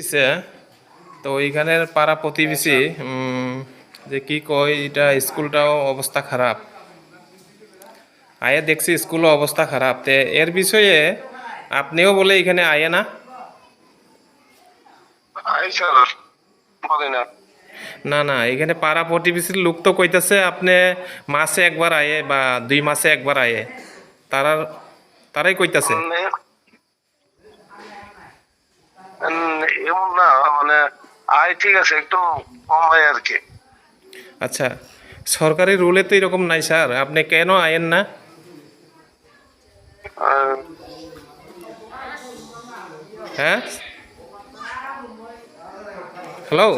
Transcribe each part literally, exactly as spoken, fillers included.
দিছে। তো এইখানের পাড়া প্রতিবেশী, উম, যে কি কয়, এটা স্কুলটাও অবস্থা খারাপ। আয়ে দেখছি স্কুলও অবস্থা খারাপ। তে এর বিষয়ে আপনিও বলে এখানে আয়ে না? আই স্যার, বলে না। না, না, এখানে পাড়া প্রতিবেশীর লোক তো কইতাছে আপনি মাসে একবার আয়ে বা দুই মাসে একবার আয়ে। তারার, তারাই কইতাছে। উম, উম, এমন না, মানে, আয় ঠিক আছে, একটু কম আয় আর কি। আচ্ছা, সরকারি রুলে তো এরকম নাই স্যার, আপনি কেন আয়েন না? আহ, হ্যাঁ, হ্যালো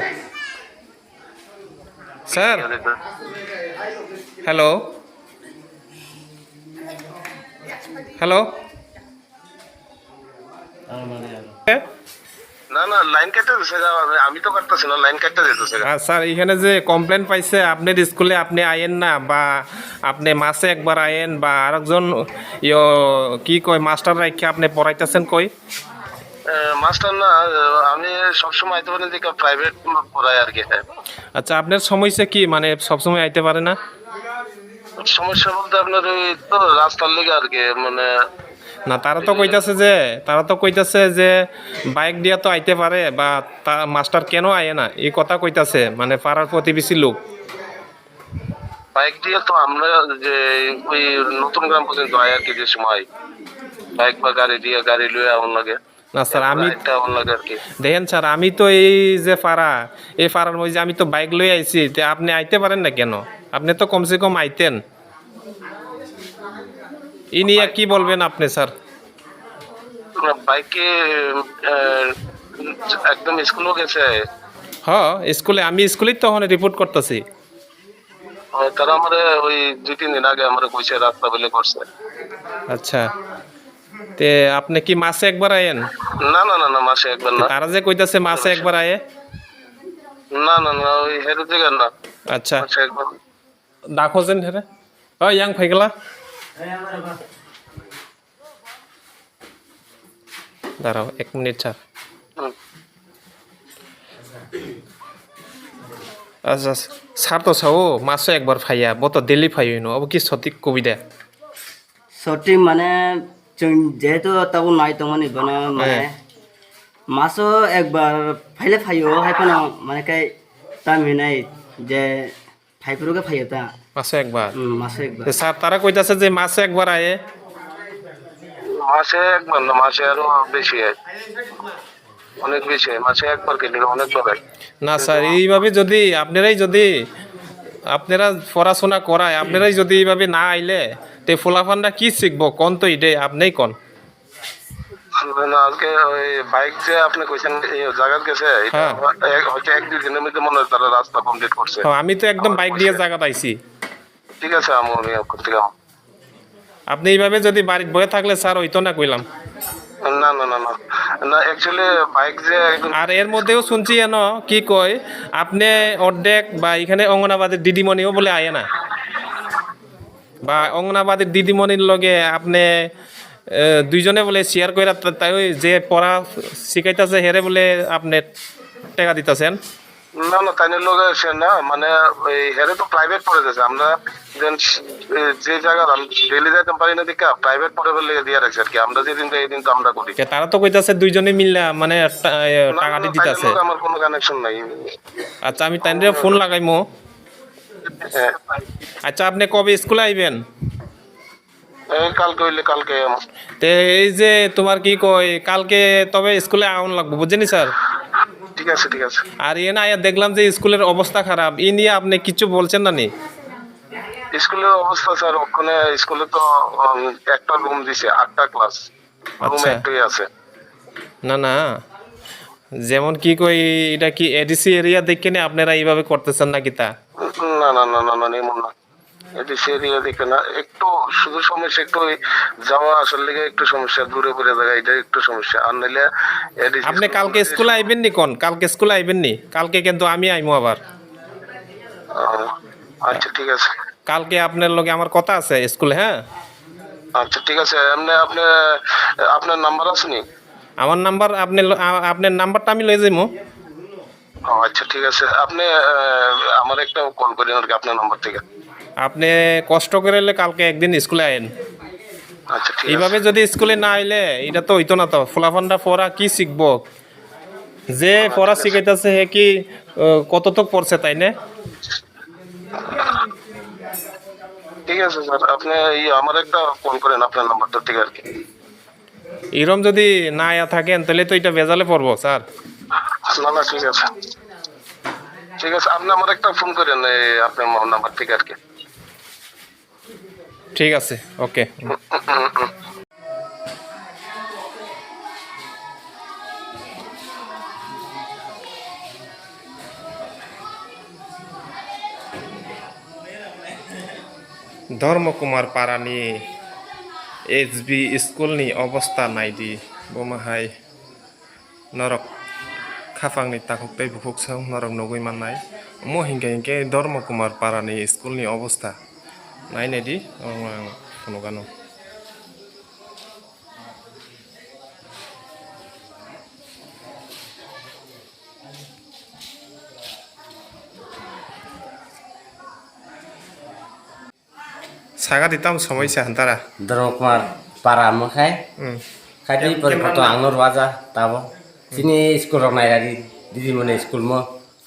স্যার, হ্যালো, হ্যালো। না, না, লাইন কেটে দিছে গা, আমি, আমি তো কাটতেছি না, লাইন কেটে দিতেছে গা। আর স্যার, এখানে যে কমপ্লেন পাইছে, আপনার স্কুলে আপনি আয়েন না, বা আপনি মাসে একবার আয়েন, বা আরেকজন, ইয়ো, কি কয়, মাস্টার রাখিয়া আপনি পড়াইতেছেন কই? এ, মাস্টার না, এ, আমি সবসময় আইতে পারি যে প্রাইভেট পড়াই আর কি। আচ্ছা, আপনার সমস্যা কি? মানে সবসময় আইতে পারে না? সমস্যা বলতে আপনার ওই তো রাস্তার লেগে আর কি, মানে, না, তারা তো এই যে কইতাছে যে, তারা তো কইতাছে যে বাইক দিয়া তো আইতে পারে, বা তা মাস্টার কেন আয়ে না, এই কথা কইতাছে, মানে, পাড়ার প্রতিবেশী লোক। বাইক দিয়ে তো আমরা যে ওই নতুন গ্রাম পর্যন্ত আয় আর কি, যে সময় বাইক বা গাড়ি দিয়ে, গাড়ি লয়ে আমার লাগে। না স্যার, আমি এটা আমার লাগে আর কি। দেখেন স্যার, আমি তো এই যে পাড়া, এই পাড়ার মধ্যে আমি তো বাইক লই আইছি, তে আপনি আইতে পারেন না কেন? আপনি তো কমসে কম আইতেন। ই নিয়ে কি বলবেন আপনি স্যার? না, বাইকে, আহ, একদম স্কুলও গেছে। হ, স্কুলে, আমি স্কুলেই তো ওখানে রিপোর্ট করতেছি। ও, তারা আমারে ওই দুই তিন দিন আগে আমারে কইছে রাস্তা বলে করছে। আচ্ছা, তে আপনি কি মাসে একবার আয়েন? না, না, না, না, মাসে একবার না। তারা যে কইতাছে মাসে একবার আয়ে? না, না, না, ওই হেরু দিকে না। আচ্ছা। মাসে একবার। ডাকো যেন হেরে। ও, ইয়াং ফাইগলা। দাঁড়াও, এক মিনিট, স্যার। হুম। আচ্ছা, স্যার তো চাও, মাসে একবার ফাইয়া, বো তো ডেলি ফাইও নো, অবো কি সঠিক কবিতা? সঠিক মানে, চুন যেহেতু তাবো নাই তো মানে, মানে, হ্যাঁ। মাসো একবার ফাইলে ফাইও, হাই কোনো মানে কাই তাম হিনাই যে ফাইফুরুকে ফাইও তা। মাসে একবার? হুম, মাসে একবার। তো স্যার, তারা কইতাছে যে মাসে একবার আয়ে। মাসে একবার না, মাসে আরো বেশি হয়, অনেক বেশি হয়, মাসে একবার কেন, অনেকবার হয়। না স্যার, এইভাবে যদি আপনারাই যদি আপনারা পড়াশোনা করায়, আপনারাই যদি এইভাবে না আইলে, তে ফুলাফানরা কি শিখবো? কোন তো এটাই আপনিই কোন। না, আজকে ওই বাইক যে আপনি কইছেন, এই জায়গাত গেছে, এটা হ্যাঁ। এক, হয়তো এক দুই দিনের মধ্যে মনে হয় তারা রাস্তা কমপ্লিট করছে। হ্যাঁ, আমি তো একদম আমার বাইক দিয়ে কইছে। জায়গাত আইছি। ঠিক আছে, আমি, আমি করতে গেলাম। আপনি এইভাবে যদি বাড়িত বয়ে থাকলে স্যার হইতো না কইলাম। না, না, না, না। না, actually বাইক যে একদম আর এর মধ্যেও শুনছি এন কি কয়, আপনি অর্ধেক বা এখানে অঙ্গনাবাদীর দিদিমণিও বলে আয় না। বা অঙ্গনাবাদীর দিদিমণির লগে আপনি, এ, দুইজনে বলে শেয়ার কইরা তা-, তাই ওই যে পড়া শিখাইতাছে হেরে বলে আপনি টাকা দিতাছেন। না, না, তাইনের লগে সে না, মানে, ওই হেরে তো প্রাইভেট পড়ে যাচ্ছে। আমরা যেন, এ, যে জায়গা আমি ডেইলি যাইতাম পারি না, দেখা প্রাইভেট পড়ে বলে দিয়ে রাখছে আর কি। আমরা যেদিন যাই, এই দিন তো আমরা করি। কে, তারা তো কইতাছে দুইজনে মিললা, মানে, টা-, এ, না, টাকা না, দি তাইনের দিতাছে। লগে আমার কোনো কানেকশন নাই। আচ্ছা, আমি তাইনরে ফোন লাগাইমু। হ্যাঁ। আচ্ছা, আপনি কবে স্কুলে আইবেন? এই কালকে হইলে কালকে আমার। তে এই যে তোমার কি কয়, কালকে তবে স্কুলে আউন লাগবো, বুঝছেন স্যার? ঠিক আছে, ঠিক আছে। আর এনে আয়া দেখলাম যে স্কুলের অবস্থা খারাপ, ই নিয়ে আপনি কিছু বলছেন না নি? স্কুলের অবস্থা স্যার, ওখানে স্কুলে তো, উম, একটা রুম দিছে, আটটা ক্লাস, রুম আচ্ছা। একটাই আছে। না, না, যেমন কি কই, এটা কি এডিসি এরিয়া দেখে নি আপনারা এইভাবে করতেছেন নাকি তা? না, না, না, না, না, এমন না। এডিসি এরিয়া দেখে না, একটু শুধু সমস্যা একটু ওই যাওয়া আসার লেগে একটু সমস্যা, দূরে পড়ে জায়গা, এটা একটু সমস্যা। আর নাইলে এডিসি আপনি স্কুল কালকে স্কুলে স্কুলে আইবেন নি কোন? কালকে স্কুলে আইবেন নি? কালকে কিন্তু আমি আইমু আবার। ও, আচ্ছা, ঠিক আছে। কালকে আপনার লগে আমার কথা আছে স্কুলে, হ্যাঁ? আচ্ছা, ঠিক আছে। এমনি আপনি, আপনার নাম্বার আছে নি? আমার নাম্বার আপনি ল-, আ-, আপনার নাম্বারটা আমি লয়ে যাইমু। ও আচ্ছা, ঠিক আছে। আপনি, আহ, আমার একটা কল করেন আর কি, আপনার নাম্বার থেকে। আপনি কষ্ট করে এলে কালকে একদিন স্কুলে আইন। আচ্ছা, ঠিক আছে। এইভাবে যদি স্কুলে না আইলে, এটা তো হইতো না তো। ফুলাফানটা পড়া কি শিখবো? যে আচ্ছা, পড়া ঠিক আছে। শিখাইতেছে, হে কি, আহ, কতটুক পড়ছে, তাই না? ঠিক আছে স্যার, আপনি এই আমার একটা ফোন করেন, আপনার নাম্বারটা থেকে আর কি। এরম যদি না আয়া থাকেন, তাহলে তো এটা ভেজালে পড়বো, স্যার। না, না, ঠিক আছে। ঠিক আছে, আপনি আমার একটা ফোন করেন, এই আপনার নাম্বার থেকে আর কি। ঠিক আছে, ওকে। Dharma Kumar Parani S B school ni obostha naidi, bomo hai norok khapang ni takhuk tei bukhuk song norok nugui mannai. Omo hinkhe hinkhe Dharma Kumar Parani school ni obostha nai naidi, omo ang phunukgano. Sagadi tamo somoi se hantara. Dharma Kumar Para mo khai. Hmm. Khai di Kem-, pore kem photo rwna? Angno rwaja tabo. Hmm. Chini school rok nairadi, didi mone school mo.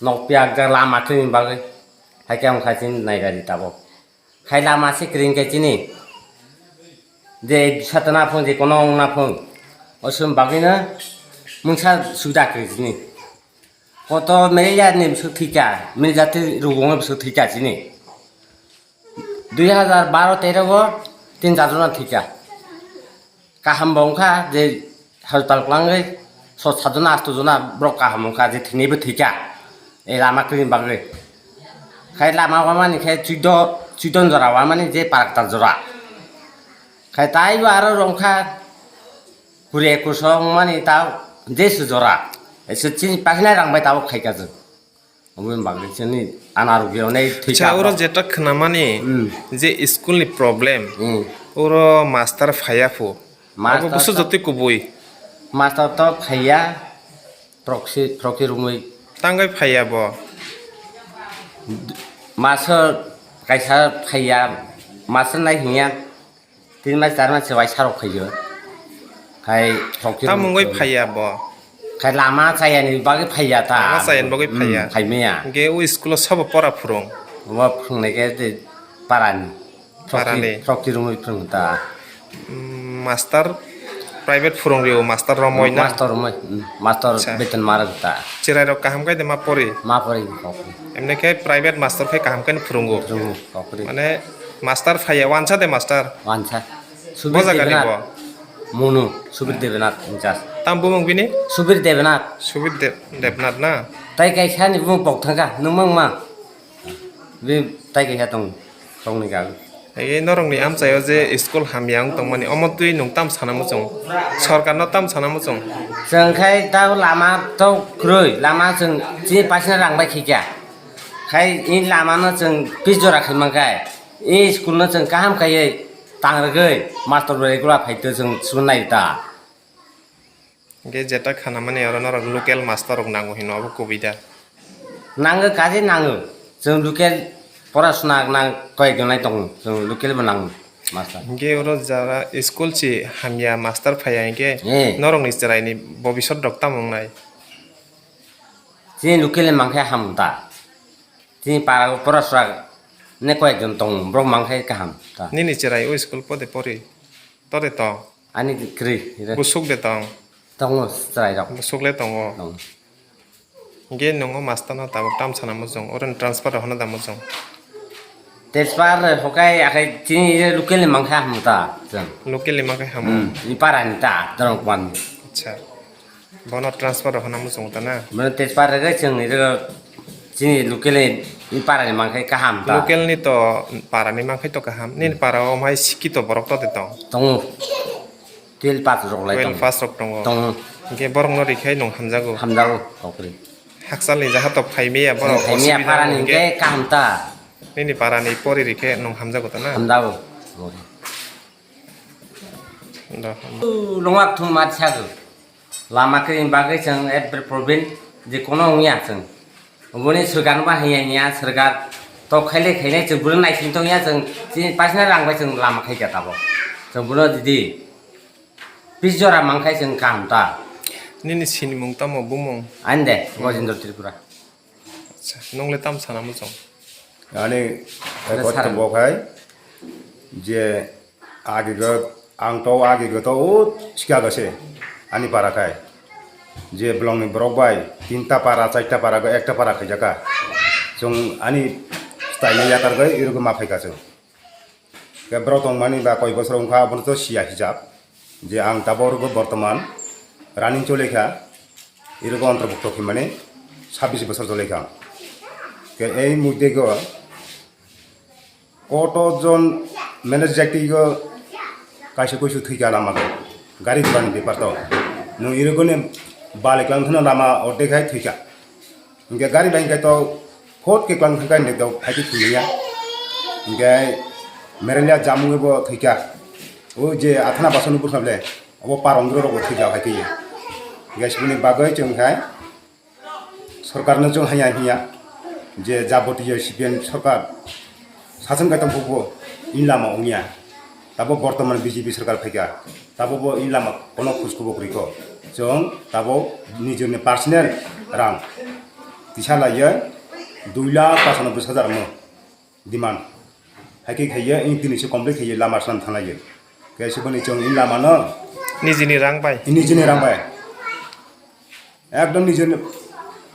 Nok piak jak lama thwini bagwi. Hai khe ang khai chini nairadi tabo. Khai lama se kring khe chini. Je satana phung, je kono ongna phung. Osum bagwi na mungsa suda kring chini. Koto malaria ni bwswk thwikha, malaria tei rugwngni bwswk thwikha chini. Dui hazar baro tero o tin char jona thwikha. Kaham bo wngkha je hospital kwlangwi so sat jona asto jona borok kaham wngkha je thwinaibo thwikha. E lama kwrwini bagwi. Khai lama wamani khe chuido, chuidon jora wamani je paraktar jora. Khai taibo aro wngkha kuri ekus o wngmani ta jesu jora. Esu chini paknai rang bai tabuk khaika chwng. Omo bagwi chini anarok yonai thwika. Acha, oro bo. Jeta khwnamani Hmm. je school ni problem, Hmm. oro master phaiya pho. Master Abo busu to jotwi kubui. Master to phaiya, proxy, proxy rumwi. Tangwi phaiya bo. Master kaisa phaiya, master nai hinya. Tin mas, char mas se waisa rok phaiyo. Khai thokti Tamo wngwi rok phaiya bo? Khai lama chayani bagwi phaiya ta. Lama chayani bagwi Hmm, phaiya. Phaimaya. Hwnkhe o school o sabo pora phwrwng? Bo phwrwngnai khe tei parani. Parani. Thokti, thokti romwi phwrwng ta. Mm, master private phwrwng rio, master romwi na? Master romwi, mm, master Acha. Beton ma rwk ta. Cherai rok kaham khai de ma pori? Ma pori, ma pori. Emne khe private master khai kaham khai phwrwngo? Phwrwngo, ma pori. Mane master phaiya, wansa de master? Wansa. Bo Subir jaga ni Debenath. Bo? Munu, Subir Debenath, in charge. Tam bumung bini? Subir Debenath. Subir De-, Debnath na? Tai kaisa ni bumung pok thangka, nung mang ma. Bi tai kaisa tong, tong ni gag. Ege norok ni amchai o je school hamya wng tong mani, omo twi nung tam sana muchung? Sorkar no tam sana muchung? Chwng khai ta lama to kwrwi, lama chwng chini paisna rang bai khikya. Khai in lama no chwng pis jora khai man khai. I school no chwng kaham khaiwi tang rwgwi master bai gula phai twi chwng swnai ta. Hwnkhe jeta khanamani oro norok local master rok nango hino abo kubui da? Nango, kaje nango. Chwng local porasuna nang koyek jon lai tongo. Chwng local bo nango master. Hwnkhe oro jara school si hamya master phaiya hwnkhe Eh. norokni chwraini bobisot rok tamo wngnai? Chini local ni mankhe ham ta. Chini para o porasura ne koyek jon tongo, borok mankhe kaham ta. Nini chwrai o school pode pori? Tode tong? Ani kwrwi, re. Busuk de tong? Tongo chwrai rok. Busuk le tongo? Tongo. Hwnkhe nungo master no tabuk tam sana muchung, oro ni transfer rok hwnda muchung? Transfer hokai akai chini local ni mankhe ham ta chwng. Local ni mankhe hamo? Hmm, ni para ni ta, dorong kwan. Acha. Bono transfer rok hwnna muchungo ta na? Bono transfer rwgwi chwng rw chini local ni para ni mankhe kaham ta. Local ni to para ni mankhe to kaham. Nini para o mai sikito borok to de tong? Tongo. Twelve pass rok lai Twelve tongo. Pass rok tongo. Tongo. Hwnkhe borok no rikhe nung hamjago. Hamjago, kokri. Hakchal ni jaha to phaimaya borok. Phaimaya osubida para ni hwnkhe kaham ta. Nini para ni pori rikhe nung hamjago ta na? Hamjago. Do. Longwak thum mat sago. Lama khe bagwi chwng every problem je kono wngya chwng. Oboni swrwngno ba hanya hanya swrwng tok khaile khaile chwng bwrwi naising tongya chwng chini paisna rang bai chwng lama khaikha tabok. Chwng bono didi pis jora mankhai chwng kaham ta. Nini sinimung tamo bumung? Ani de Gojendra Tripura. Acha, nungle tam sana muchung? Ani Ada ekot saran. Tongbo khai je agi go ang to agi go to o sika go se ani para khai je belong ni borok bai tinta para, charta para go ekta para khai jaka. Chwng ani style yakar go irugo ma phai ka chwng. Ke borok tongmani ba koi bosor wngkha, abono to siya hijab je ang tabok bortoman running chole kha, irogo ontorbukto khe mani sabbish bosor chole kha. Ke ei muide go koto jon manage jakti go kaisa kuisu thwikha lama go, gari gurani bepar to. Nwng irogo ni balik lang thano lama ordek hai thwikha. Hingke gari bai hingke to phot ke klang thangkai hingke to phaikhe thwimanya. Hingke merelia jamungbo thwikha. O je athana basonwi bwkha ble, obo parong rok bo thwikha phaikhe. Hingke siboni bagwi chwng khai sorkarno chwng hanya hinya je jabotiyo C P M sorkar sachwng kaitor bubo in lama wngya. Tabo bortoman B J P sorkar phaikha. Tabo bo in lama kono khuj khubuk rikho. Chwng tabo nijini personal rang tisa laiya dui lakh pachanobboi hajar mo demand. Haikhe khaiya in tini se complete khaiya lama slam thanglaiya. Kaisa boni chwng in lama no nijini rang bai. Nijini rang bai. Ekdom nijeni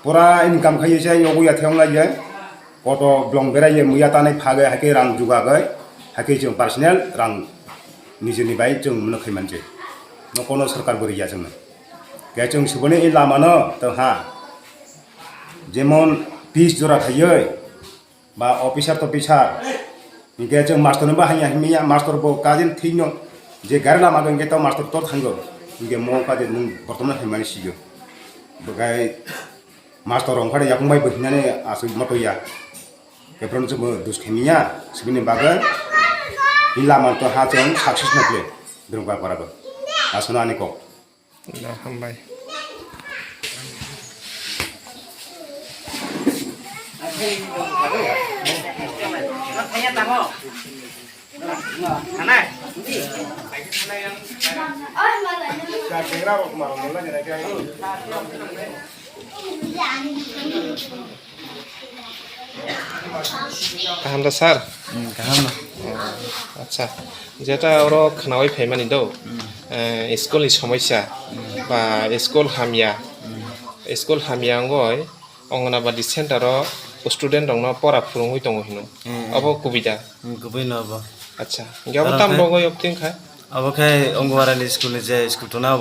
pura income khai se yogo ya theng lai ye. Koto blong berai ye muya tanai phage haikhe rang jugagai haikhe chwng personal rang nijeni bai chwng mano khai manje. No kono sarkar bo riya chwngno. Khe chwng suboni e lama no to ha. Jemon pis jora khaiye. Ba officer to officer. Hingke chwng master no bahai ya himya master bo kajin thino je gari lama do hingke to master to thango. Hingke mo kaje nung bortoman himani sigo. Bogai master rong khade yakung bai bo hinani asuk moto ya. Kepron chwng bo dus khemiya sibini bagwi. Hing lama to ha chwng success na kle. Drung ka para bo. Asuna ani kok. Na, hambai. Kaham da, sir? Hmm, kaham no. Acha, jeta oro khnawi phaimani do, eh, school ni somosya ba school hamya, school hamya wngoi Anganabadi center o student rokno pora phurungwi tongo hino. Hmm. Abo kubui da? Hmm, kubui no abo. Acha, hingke abo tam logo yok tin kha? Abo khe Anganabadi school ni je school tuna.